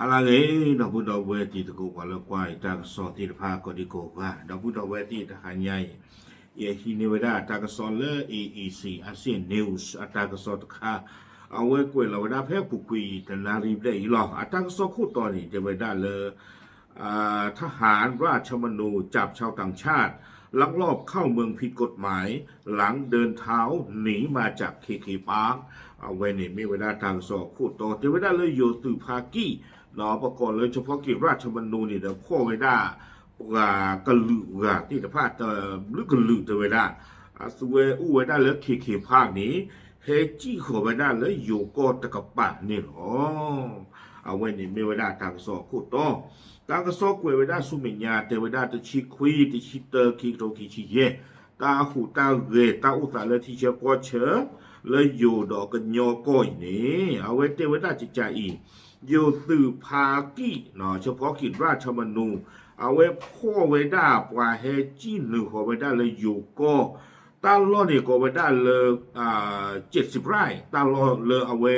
အါလၢအဂ့ၤ ဒီပုၢ်ဒီဝဲၢ်တံၤသကိး ပှၤလၢကွၢ်အံၤတၢ်ကစီၣ်သ့ၣ်တဖၣ်ကိးဒံကိးဂၤ, ဒီပုၢ်ဒီဝဲၢ်သ့ၣ်တဟါညါအံၤ, ယဟံးန့ၢ်ဝဲဒၣ်တၢ်ကစီၣ်လၢ A E C Asian News အတၢ်ကစီၣ်တခါ, အဝဲကွဲးလီၤဝဲဒၣ်ဖဲအပူၤကွံာ်တနၣ်ရံၣ်ဘျဲၣ်အံၤလီၤ. အတၢ်ကစီၣ်ခိၣ်တီန့ၣ် တဲဝဲဒၣ်လၢ ทหารราชมนูจับชาวต่างชาติ ลักลอบเข้าเมืองผิดกฎหมาย หลังเดินเท้าหนีมาจาก เคเค Park အဝဲန့ၣ်မ့ၢ်ဝဲဒၣ်တၢ်ကစီၣ်အခိၣ်တီ တဲဝဲဒၣ်လၢယိၤသုးဖါကံၣ် ပကိးလၢ เฉพาะกิจราชมนู န့ၣ်ဒီး ဖီၣ်ဝဲဒၣ် ပှၤကလုာ်ဂၤသ့ၣ်တဖၣ်တဘျုးကလုာ်တဲဝဲဒၣ်, အသုဝဲအိၣ်ဝဲဒၣ်လၢ เคเค Park န့ၣ် ဟဲစံၣ်ဃီၤဝဲဒၣ်လၢယိၤကီၢ်တကပၤန့ၣ်လီၤ. အဝဲန့ၣ်မ့ၢ်ဝဲဒၣ်တၢ်ကစီၣ်အခိၣ်တီ, တၢ်ကစီၣ်ကွဲးဝဲဒၣ်ဆူမဲာ်ညါ တဲဝဲဒၣ်တဆံခွံ တဆံတၢ ခံကထိခံဆံယဲၢ်, တၢ်ဟူးတၢ်ဂဲၤတၢ်အိၣ်သးလၢထံဆၢကီၢ်ဆၢ လၢယိၤဒီးကညီကီၢ်အံၤန့ၣ် အဝဲတဲဝဲဒၣ်ကကးအံၤ, ယိၤသုးဖါကံၣ် เฉพาะกิจราชมนู အဝဲဖီၣ်ဝဲဒၣ်ပှၤဟဲစံၣ်နုာ်ဃီၤဝဲဒၣ်လၢယိၤကီၢ် တၢ်လီၢ်န့ၣ်ကိးဝဲဒၣ်လၢ เจ็ดสิบไร่ တၢ်လီၢ်လၢအဝဲ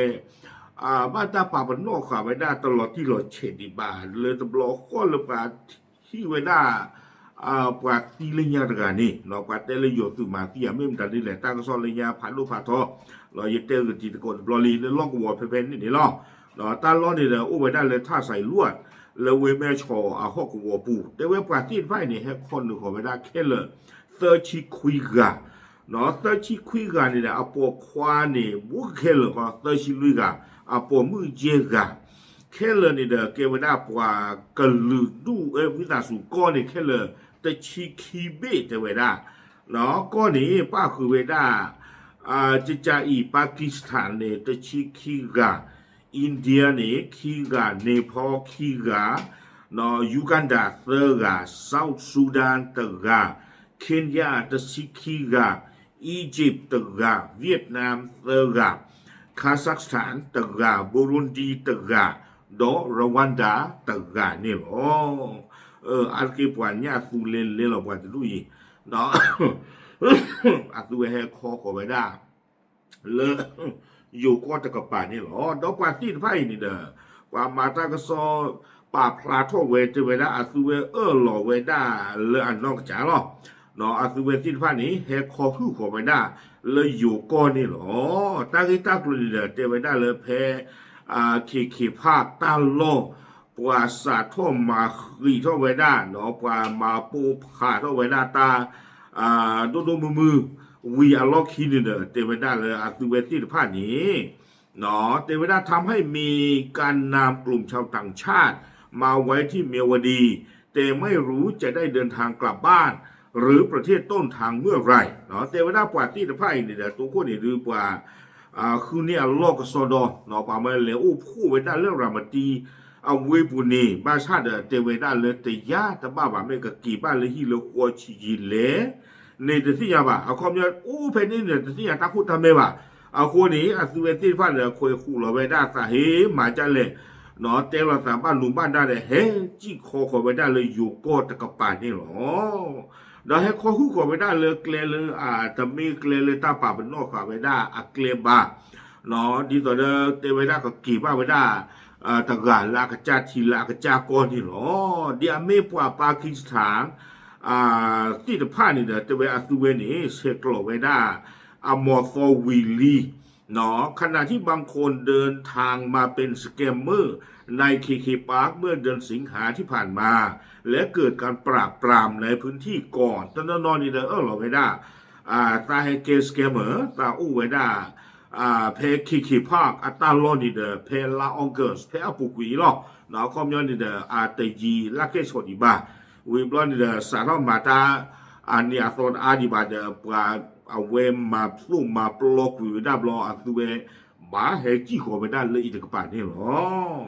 ဘၣ်တၢ်ပာ်ပနီၣ်ဃာ်ဝဲဒၣ်တလီၤတံၢ်လီၤဆဲးဒံးဘၣ် လၢတဘျီဃီလၢပှၤဟံးဝဲဒၣ် ပှၤသံလၢညါတဂၤန့ၣ် ပှၤတဲလၢယိၤသုးမၤသံဧါ မ့ၢ်မတၤဒ်လဲၣ် တၢ်ကစီၣ်လၢညါဖးဒိၣ်ဖးထီ ယတဲဂ့ၤတံၤသကိးတဘျီလံ လၢလီၢ်ကဝီၤဖဲဖဲန့ၣ်န့ၣ်လီၤ. တၢ်လီၢ်န့ၣ်ဒီး အိၣ်ဝဲဒၣ်လၢ ท่าสายลวด လၢဝ့ၢ်မဲၢ်ဆီးအဟီၣ်ကဝီၤပူၤ တဲဝဲပှၤသ့ၣ်တဖၣ်အံၤန့ၣ် ဟဲခီနုာ်ဃီၤဝဲဒၣ်ခဲလၢာ် သၢဆံခွံဂၤ သၢဆံခွံဂၤန့ၣ်ဒီး အပိာ်ခွါန့ၣ် ဘူးခဲလၢာ်ဃီ သၢဆံလွံၢ်ဂၤ, အပိာ်မုၣ်ယဲၢ်ဂၤ, ခဲလၢာ်န့ၣ်ဒီး ကဲဝဲဒၣ်ပှၤကလုာ်ဒူၣ်အဝံသးစူၤကီၢ်န့ၣ် ခဲလၢာ် တဆံခံဘ့ၣ်တဲဝဲဒၣ်, ကီၢ်န့ၣ် ပၣ်ဃုာ်ဝဲဒၣ် ကကးအံၤ Pakistan န့ၣ် တဆံခံဂၤ, India န့ၣ် ခံဂၤ, Nepal ခံဂၤ, Uganda သၢဂၤ, South Sudan တဂၤ, Kenya တဆံခံဂၤ, Egypt တဂၤ, Vietnam သၢဂၤ, Kazakhstan တဂၤ, Burundi တဂၤ, ဒီး Rwanda တဂၤန့ၣ်လီၤ. အါတက့ၢ်ပှၤညၣ်သူလဲလဲလီၤပှၤတဒူၣ်အံၤ, အသုဝဲဟဲခီဃီၤဝဲဒၣ် လၢ ယိၤကီၢ်တကပၤန့ၣ်လီၤ. ဒီးပှၤသ့ၣ်တဖၣ်အံၤန့ၣ်ဒီး ပှၤမၤတၢ်ကစီၣ်ပာ်ဖျါထီၣ်ဝဲ တဲဝဲဒၣ်အသုဝဲအၢၣ်လီၤဝဲဒၣ်လၢအနီၢ်ကစၢ်လီၤ. အသုဝဲသ့ၣ်တဖၣ်န့ၣ် ဟဲခီဟုၣ်ဃီၤဝဲဒၣ်လၢယိၤကီၢ်န့ၣ်လီၤ. တၢ်ဂ့ၢ်တၢ်ကျိၤန့ၣ်ဒီး တဲဝဲဒၣ်လၢဖဲ KK Park တၢ်လီၢ် ပှၤစးထီၣ်မၤဃံးထီၣ်ဝဲဒၣ် ဒီးပှၤမၤပိာ်ဖးထီၣ်ဝဲဒၣ်တၢ် ဒိၣ်ဒိၣ်မုၢ်မုၢ် ဝံၤအလီၢ်ခံန့ၣ်ဒီး တဲဝဲဒၣ်လၢအသုဝဲသ့ၣ်တဖၣ်န့ၣ် တဲဝဲဒၣ် ทำให้มีการนำกลุ่มชาวต่างชาติ มาไว้ที่เมียวดี แต่ไม่รู้จะได้เดินทางกลับบ้าน หรือประเทศต้นทางเมื่อไหร่ တဲဝဲဒၣ်ပှၤသ့ၣ်တဖၣ်အံၤန့ၣ်ဒီး တိခိၣ်န့ၣ်ဒုးပှၤ ဃုန့ၢ်အလီၢ်ကစီဒီ ပှၤမၢလဲၤအိၣ်ဖှိၣ်ဝဲဒၣ်လၢရၤမတံ အဝ့ၢ်ပူၤန့ၣ် ဘၣ်ဆၣ်ဒီးတဲဝဲဒၣ်လၢတယါတဘၣ်ဘၣ် မ့ၢ်ကက့ၤဘၣ်လၢဟံၣ်လၢဃီဆံးယံာ်လဲၣ်န့ၣ် တသ့ၣ်ညါဘၣ်. အခီပညီအိၣ်ဖဲန့ၣ်န့ၣ် တသ့ၣ်ညါတၢ်ခိၣ်တၢ်မဲဘၣ်. အဃိန့ၣ် အသုဝဲသ့ၣ်တဖၣ်ဒီး ခွဲးဃူးလီၤဝဲဒၣ်သးဟ့ မၤဒ်လဲၣ် တဲလိာ်သးဘၣ်လူၤဘၣ်ဒါဒီး ဟဲစံၣ်ခီဃီၤဝဲဒၣ်လၢယိၤကီၢ်တကပၤန့ၣ်လီၤ. ဒီးဟဲခီဟုၣ်ဃီၤဝဲဒၣ်လၢကျဲလၢ တမ့ၢ်ကျဲလၢတၢ်ပာ်ပနီၣ်ဃာ်ဝဲဒၣ်အကျဲဘၣ် ဒ်သိးဒီးတဲဝဲဒၣ်ကက့ၤဘၣ်ဝဲဒၣ် တဂၤလၢအကစၢ်ထံလၢအကစၢ်ကီၢ်န့ၣ်လီၤ. ဒ်အမ့ၢ်ပှၤ Pakistan သ့ၣ်တဖၣ်န့ၣ်ဒီး တဲဝဲအသုဝဲန့ၣ် ဆဲးကျိးဝဲဒၣ် အမီၤသီဝံၤလံ ขณะที่บางคนเดินทางมาเป็นสแกมเมอร์ใน เคเค Park เมื่อเดือนสิงหาที่ผ่านมา และเกิดการปราบปรามในพื้นที่ก่อน တနီၤနီၤန့ၣ်ဒီးအၢၣ်လီၤဝဲဒၣ် သးဟဲကဲ scammer သးအိၣ်ဝဲဒၣ် ဖဲ เคเค Park အတၢ်လီၢ်န့ၣ်ဒီး ဖဲလါ August ဖဲအပူၤကွံာ်အံၤလီၤ. အခီပညီန့ၣ်ဒီး အတယံာ်လၢကဲၣ်ဆိးဒံးဘၣ်. ဝံၤဘျီန့ၣ်ဒီး စးထီၣ်မၤတၢ် အန့ၣ်အသီတအါဒံးဘၣ်ဒီး ပှၤအဝဲမၤသိၣ်မၤပျီကွံာ်ဝဲဒၣ်ဘျီ အသုဝဲ ဘၣ်ဟဲစံၣ်ဃီၤဝဲဒၣ်လၢအံၤတကပၤန့ၣ်လီၤ.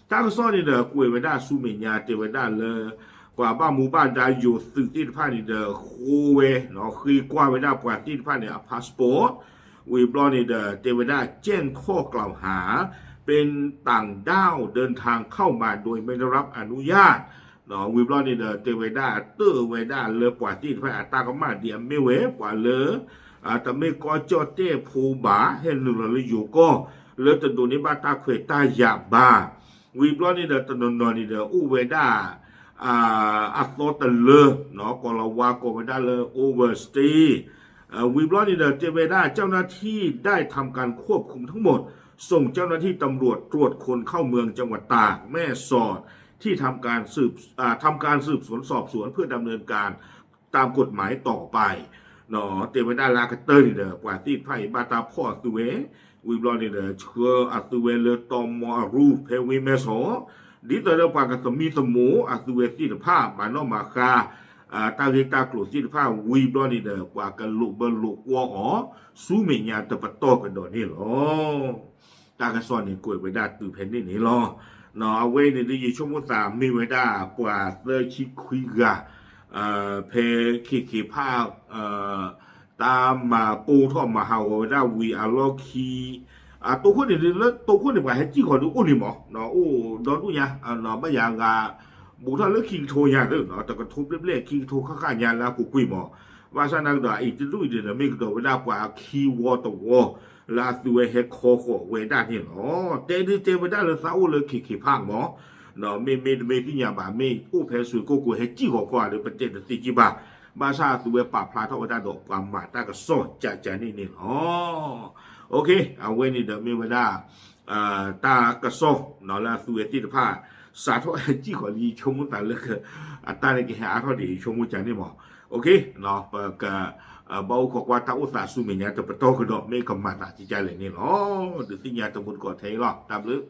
တၢ်ကစီၣ်န့ၣ်ဒီးကွဲးဝဲဒၣ်ဆူမဲာ်ညါ တဲဝဲဒၣ်လၢ ပှၤဘၣ်မူဘၣ်ဒါယိၤသုးသ့ၣ်တဖၣ်န့ၣ်ဒီး ဃိဝဲ ဃ့ကွၢ်ဝဲဒၣ်ပှၤသ့ၣ်တဖၣ်န့ၣ် အ passport ဝံၤဘျီန့ၣ်ဒီး တဲဝဲဒၣ် แจ้งข้อกล่าวหา เป็นต่างด้าวเดินทางเข้ามาโดยไม่ได้รับอนุญาต ဝံၤဘျီန့ၣ်ဒီး တဲဝဲဒၣ် တၢၣ်ဝဲဒၣ်လၢပှၤသ့ၣ်တဖၣ်အတၢ်ကမၣ်ဒ်အမ့ၢ်ဝဲ ပှၤလၢ တမ့ၢ်ကီၢ်ကၠီၣ်တဲၣ်ဖိဘၣ် ဟဲနုာ်လီၤလၢယိၤကီၢ် လၢတဒိးန့ၢ်ဘၣ်တၢ်ခွဲးတၢ်ယာ်ဘၣ် ဝံၤဘျီန့ၣ်ဒီး တနီၤနီၤန့ၣ်ဒီး အိၣ်ဝဲဒၣ် အသီတလၢ ကိးလီၤဝါကိးဝဲဒၣ်လၢ overstay ဝံၤဘျီန့ၣ်ဒီး တဲဝဲဒၣ် เจ้าหน้าที่ได้ทำการควบคุมทั้งหมด ส่งเจ้าหน้าที่ตำรวจตรวจคนเข้าเมืองจังหวัดตากแม่สอดที่ทำการสืบอ่าทำการสืบสวนสอบสวนเพื่อดำเนินการตามกฎหมายต่อไป တဲဝဲဒၣ်လၢအကတၢၢ်န့ၣ်ဒီး ပှၤသ့ၣ်တဖၣ်အံၤဘၣ်တၢ်ဖီၣ်အသုဝဲ ဝံၤဘျီန့ၣ်ဒီး ဆှၢအသုဝဲလၢတီမီအရူ ဖဲဝ့ၢ်မဲၢ်ဆီး ဒ်သိးဒီးပှၤကသမံသမိးအသုဝဲသ့ၣ်တဖၣ် မၤနီၣ်မၤဃါ တၢ်ဂ့ၢ်တၢ်ကျိၤသ့ၣ်တဖၣ် ဝံၤဘျီန့ၣ်ဒီး ပှၤကလိာ်ဘၢလိာ်ကွီၢ်အီၤ ဆူမဲာ်ညါတပတီၢ်ကဒီးန့ၣ်လီၤ. တၢ်ကစီၣ်န့ၣ်ကွဲးဝဲဒၣ်တုၤဖဲန့ၣ်န့ၣ်လီၤ. အဝဲအံၤန့ၣ်ဒ်ယဆိကမိၣ်သးမ့ၢ်ဝဲဒၣ်ပှၤသၢဆံခွံဂၤ ဖဲခ့ခ့ဖး တၢ်မၤပိၢ်ထီၣ်မၤဟးဂီၤဝဲဒၣ်ဝံၤအလီၢ်ခံ အတိခိၣ်န့ၣ် လၢတိခိၣ်န့ၣ် ပှၤဟဲစံၣ်ဃီၤဒုးအိၣ်လံမး အိၣ်ဒီဒူၣ်ညါ ဘၣ်ယၤဂၤ ဘူးထီၣ်လၢခံကထိညါသ့ တကထိဘျဲၣ်ဘျဲၣ် ခံကထိဃၣ်ဃၣ်ညါလၢအပူၤကွံာ်မး ဘၣ်ဆၣ်နာ်ကဒီး အအံၤတဒူၣ်အံၤန့ၣ်ဒီး မ့ၢ်ကဒီးဝဲဒၣ်ပှၤခံဝီတဝီ လၢအသုဝဲဟဲခီဃီၤဝဲဒၣ်န့ၣ်လီၤ. တဲဒုးတဲဝဲဒၣ်လၢသးအိၣ်လၢခ့ခ့ဖးမး မ့မ့ၢ်တမ့ၢ်သ့ၣ်ညါဘၣ် မ့ၢ်အိၣ်ဖဲစွ့ၤကိၢ်ကိးဟဲစံၣ်ဃီၤခီဧါဒီး ပတဲတသ့က့ဘၣ်. ဘၣ်ဆၣ်အသုဝဲပာ်ဖျါထီၣ်ဝဲဒၣ်ဒီးပှၤမၤတၢ်ကစီၣ်ကကန့ၣ်န့ၣ်လီၤ. အဝဲန့ၣ်ဒီးမ့ၢ်ဝဲဒၣ် တၢ်ကစီၣ်လၢအသုဝဲသ့ၣ်တဖၣ် စးထီၣ်ဟဲစံၣ်ဃီၤလံ ယဆိကမိၣ်သးလၢ အတၢ်န့ၣ်ကဟဲအါထီၣ်ဒံး ယဆိကမိၣ်ကန့ၣ်မး ပက ဘၣ်အိၣ်ခိးကွၢ်တၢ်အိၣ်သးဆူမဲာ်ညါတပတီၢ်ကဒီး မ့ၢ်ကမၤသးကကလဲၣ်န့ၣ်လီၤ. ဒုးသ့ၣ်ညါတမူတကိးထဲအံၤလီၤ. တၢ်ဘျုး